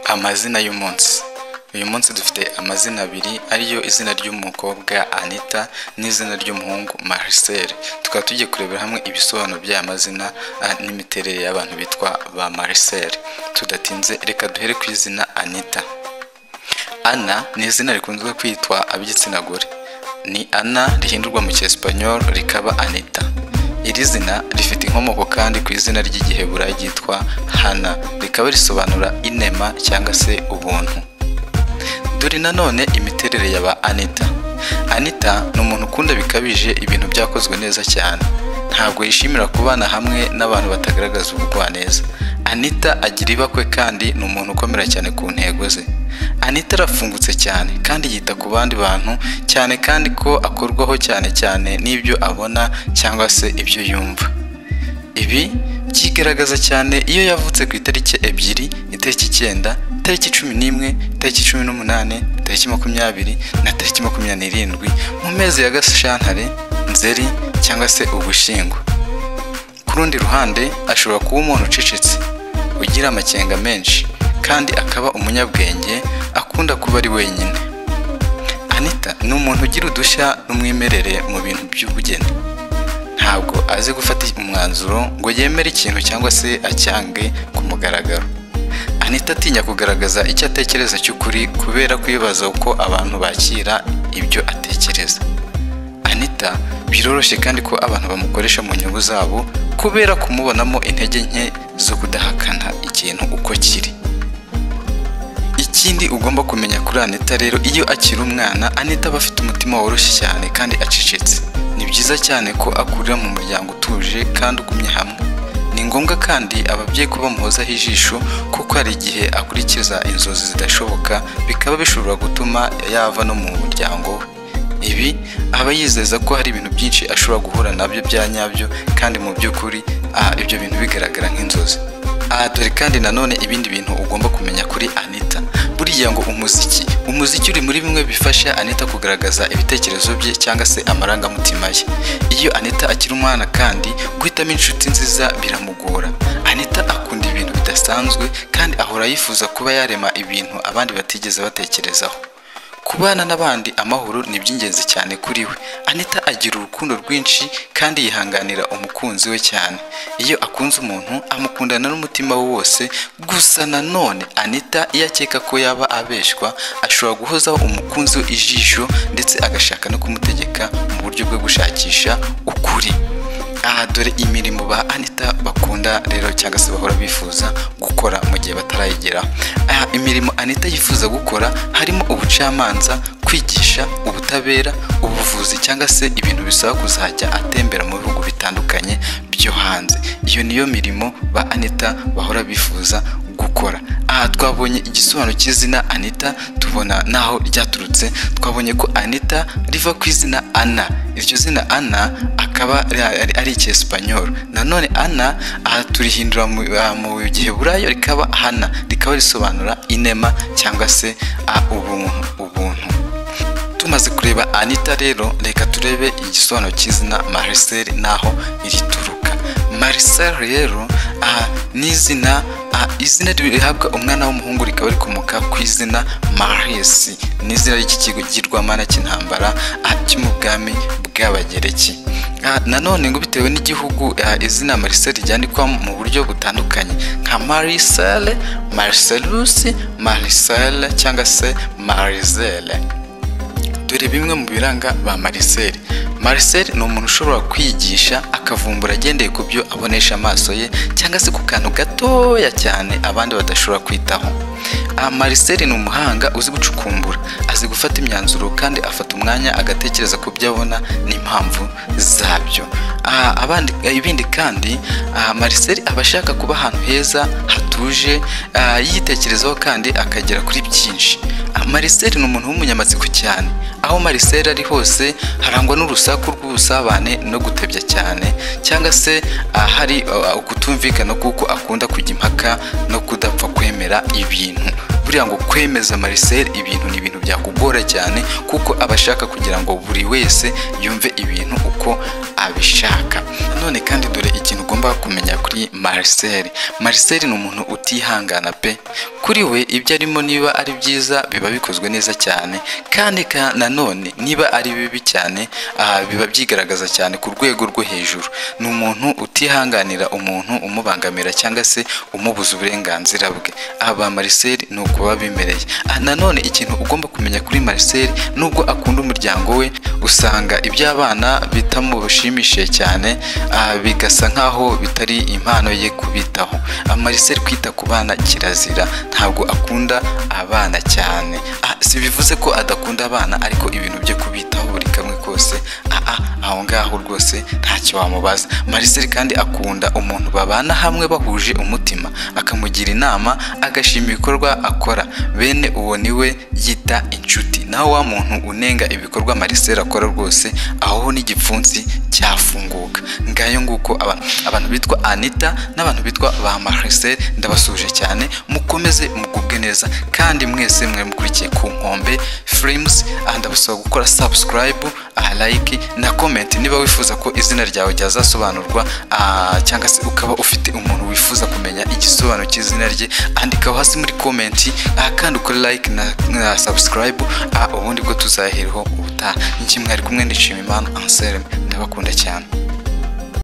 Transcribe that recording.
Amazina y'umunsi. Uyu munsi dufite amazina abiri ariyo izina ry'umukobwa Anita n'izina ry'umuhungu Marcel. Tukaba tugiye kurebera hamwe ibisobanuro by'aya mazina n'imiterere y'abantu bitwa ba Marcel. Tudatinze reka duhere ku izina Anita. Ana ni izina rikunzwe kwitwa ab'igitsina gore. Ni Ana rihindurwa mu cyesipanyol rikaba Anita. Iri zina rifite inkomoko kandi ku izina ry'igiheburayi ryitwa Hana, rikaba risobanura inema cyangwa se ubuntu. Dore nanone imiterere ya ba Anita. Anita ni umuntu ukunda bikabije ibintu byakozwe neza cyane. Ntabwo yishimira kubana hamwe n'abantu batagaragaza ubugwaneza. Anita agira ibakwe kandi ni umuntu ukomera cyane ku ntego ze. Anita arafungutse cyane kandi yita ku bandi bantu cyane kandi ko akorwaho cyane cyane n'ibyo abona cyangwa se ibyo yumva. Ibi byigaragaza cyane iyo yavutse ku itariki 2, itariki 9, itariki 11, itariki 18, itariki 20 na tariki 27 mu mezi ya Gashyantare, Nzeri cyangwa se Ugushyingo. Ku rundi ruhande ashobora kuba umuntu ucecetse, ugira amakenga menshi kandi akaba umunyabwenge, akunda kuba ari wenyine. Anita ni umuntu ugira udushya n'umwimerere mu bintu by'ubugeni. Ntabwo azi gufata umwanzuro ngo yemere ikintu cyangwa se acyange ku mugaragaro. Anita atinya kugaragaza icyo atekereza cy'ukuri kubera kwibaza uko abantu bakira ibyo atekereza. Anita biroroshye kandi ko abantu bamukoresha mu nyungu zabo kubera kumubonamo intege nke zo kudahakana ikintu uko kiri. Ikindi ugomba kumenya kuri Anita rero, iyo akiri umwana Anita aba afite umutima woroshye cyane kandi acecetse. Ni byiza cyane ko akurira mu muryango utuje kandi ugumye hamwe. Ni ngombwa kandi ababyeyi ko bamuhozaho ijisho kuko hari igihe akurikiza inzozi zidashoboka bikaba bishobora gutuma yava no mu muryango we. Ibi aba yizeza ko hari ibintu byinshi ashobora guhura nabyo bya nyabyo kandi mu by'ukuri ibyo bintu bigaragara nk'inzozi. Dore kandi nanone ibindi bintu ugomba kumenya kuri Anita. Buriya ngo umuziki uri muri bimwe bifasha Anita kugaragaza ibitekerezo bye cyangwa se amarangamutima ye. Iyo Anita akiri umwana kandi guhitamo inshuti nziza biramugora. Anita akunda ibintu bidasanzwe kandi ahora yifuza kuba yarema ibintu abandi batigeze batekerezaho. Kubana n'abandi amahoro ni iby'ingenzi cyane kuri we. Anita agira urukundo rwinshi kandi yihanganira umukunzi we cyane. Iyo akunze umuntu amukundana n'umutima we wose. Gusa nanone Anita iyo akeka ko yaba abeshywa ashobora guhozaho umukunzi we ijisho ndetse agashaka no kumutegeka mu buryo bwo gushakisha ukuri. Aha dore imirimo ba Anita bakunda rero cyangwa se bahora bifuza gukora mu gihe batarayigeraho. Imirimo Anita yifuza gukora harimo ubucamanza, kwigisha, ubutabera, ubuvuzi cyangwa se ibintu bisaba kuzajya atembera mu bihugu bitandukanye byo hanze. Iyo niyo mirimo ba Anita bahora bifuza gukora. Aha twabonye igisobanuro cy'izina Anita, tubona naho ryaturutse. Twabonye ko Anita riva ku izina Ana. Iryo zina Ana akaba ari icyesipanyol. Nanone Ana aha turihindura mu giheburayo rikaba Hana, rikaba risobanura inema cyangwa se ubuntu. Tumaze kureba Anita rero, reka turebe igisobanuro cy'izina Marcel naho rituruka. Marcel rero ni izina rihabwa umwana w'umuhungu rikaba rikomoka ku izina Maris. Ni izina ry'ikigirwamana cy'intambara cyo mu bwami bw'Abagereki. Nanone ngo bitewe n'igihugu izina Marcel ryandikwa mu buryo butandukanye nka Marcel, Marcellus, Marcel cyangwa se Marcel. Dore bimwe mu biranga ba Marcel. Marcel ni umuntu ushobora kwigisha akavumbura agendeye ku byo abonesha amaso ye cyangwa se ku kantu gatoya cyane abandi badashobora kwitaho. Marcel ni umuhanga uzi gucukumbura, azi gufata imyanzuro kandi afata umwanya agatekereza ku byo abona n'impamvu zabyo. Ibindi kandi Marcel aba ashaka kuba ahantu heza hatuje, yitekerezaho kandi akagera kuri byinshi. Marcel ni umuntu w'umunyamatsiko cyane. Aho Marcel ari hose harangwa n'urusaku rw'ubusabane no gutebya cyane cyangwa se hari ukutumvikana kuko akunda kujya impaka no kudapfa kwemera ibintu. Buriya ngo kwemeza Marcel ibintu ni ibintu byakugora cyane kuko aba ashaka kugira ngo buri wese yumve ibintu uko abishaka. None kandi dore ikintu ugomba kumenya kuri Marcel. Marcel ni umuntu utihangana pe. Kuri we ibyo arimo niba ari byiza biba bikozwe neza cyane, kandi nanone niba ari bibi cyane biba byigaragaza cyane ku rwego rwo hejuru. Ni umuntu utihanganira umuntu umubangamira cyangwa se umubuza uburenganzira bwe. Aba Marcel ni uko biba bimereye. Nanone ikintu ugomba kumenya kuri Marcel, nubwo akunda umuryango we, usanga iby'abana bitamushimishije cyane, bigasa nkaho bitari impano ye kubitaho. Marcel kwita ku bana kirazira, ntabwo akunda abana cyane. Si bivuze ko adakunda abana, ariko ibintu byo kubitaho buri kamwe kose, aho ngaho rwose ntacyo wamubaza. Marcel kandi akunda umuntu babana hamwe bahuje umutima, akamugira inama, agashima ibikorwa akora. Bene uwo niwe yita inshuti. Naho wa muntu unenga ibikorwa Marcel akora rwose, aho n'igipfunsi cyafunguka. Ngayo nguko abantu bitwa Anita n'abantu bitwa ba Marcel, ndabasuje cyane, mukomeze mugubwe neza, kandi mwese mwe mukurikiye ku Nkombe Films. Ndabasaba gukora subscribe, like na comment niba wifuza ko izina ryawe ryazasobanurwa, cyangwa se ukaba ufite umuntu wifuza kumenya igisobanuro cy'izina rye, andika hasi muri comment, kandi ukore like na subscribe, ubundi bwo tuzaheraho ubutaha. Njye mwari kumwe, ndishima Imana Anselme, ndabakunda cyane.